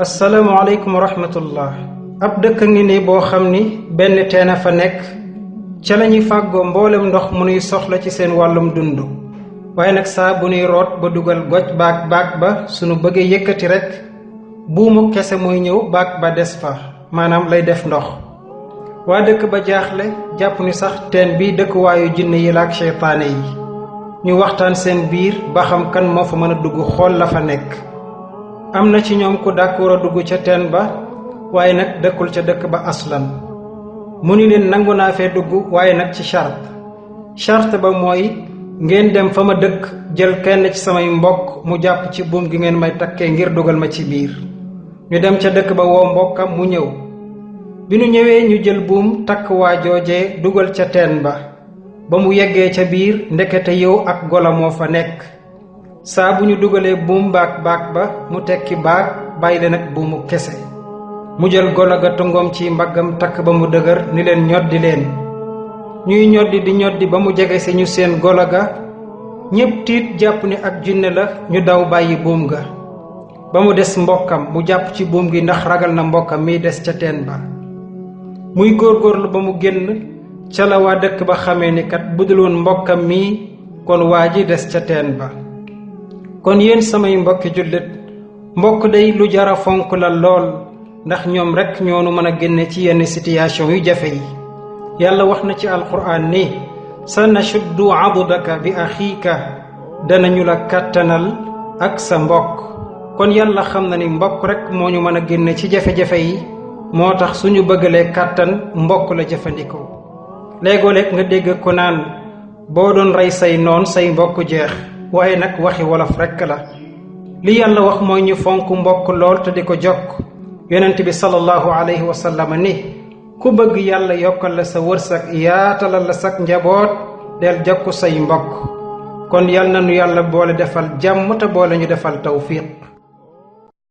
asalaamaaleykum wa rahmatullah. ab dëkk ngi ni boo xam ni benn teen a fa nekk ca lañuy fàggoo mboolem ndox mu nuy soxla ci seen wàllum dund. waaye nag saa bu nuy root ba dugal goj baag ba sunu bëggee yëkkati rekk buumu kese muy ñëw baag ba des fa maanaam lay def ndox. waa dëkk ba jaaxle jàpp ni sax teen bi dëkkuwaayu jinne yi la ak seytaane yi. ñu waxtaan seen biir ba xam kan moo fa mën a dugg xool la fa nekk. am na ci ñoom ku d'accord a dugg ca teen ba waaye nag dëkkul ca dëkk ba aslan. mu ni leen nangu naa fee dugg waaye nag ci charte ba mooy ngeen dem fa ma dëkk jël kenn ci samay mbokk mu jàpp ci buum gi ngeen may takkee ngir dugal ma ci biir. ñu dem ca dëkk ba woo mbokkam mu ñëw. bi nu ñëwee ñu jël buum takk waa joojee dugal ca teen ba mu yeggee ca biir ndekete yow ak golo moo fa nekk. saa bu ñu dugalee buum baag ba mu tekki baag bàyyi leen ak buumu kese. mu jël golo ga tungoom ci mbaggam takk ba mu dëgër ni leen ñoddi leen. ñuy ñoddi di ñoddi ba mu jege si ñu seen golo ga ñépp tiit jàpp ni ak jinne la ñu daw bàyyi buum ga. ba mu des mbokkam mu jàpp ci buum gi ndax ragal na mbokkam miy des ca teen ba. muy góorgóorlu ba mu génn ca la waa dëkk ba xamee ni kat budul woon mbokkam mii kon waa ji des ca teen ba. kon yéen samay mbokki jullit mbokk day lu jara fonk la lool ndax ñoom rekk ñoonu mën a génne ci yenn situation yu jafe yi. yàlla wax na ci alquraan ni sa nashuddu adudaka bi axiika danañu la kàttanal ak sa mbokk. kon yàlla xam na ni mbokk rekk moo ñu mën a génne ci jafe-jafe yi moo tax suñu bëggalee kàttan mbokk la jëfandikoo. léegoo-léeg nga dégg ko naan boo doon rey say noon say mbokk jeex waaye nag waxi wolof rekk la. li yàlla wax mooy ñu fonk mbokk lool te di ko jokk. yonent bi sallallahu alayhi wa sallam ni ku bëgg yàlla yokkal la sa wërsëg yaatalal la sak njaboot del jokku say mbokk. kon yal na nu yàlla boole defal jàmm te boole ñu defal tawfiq.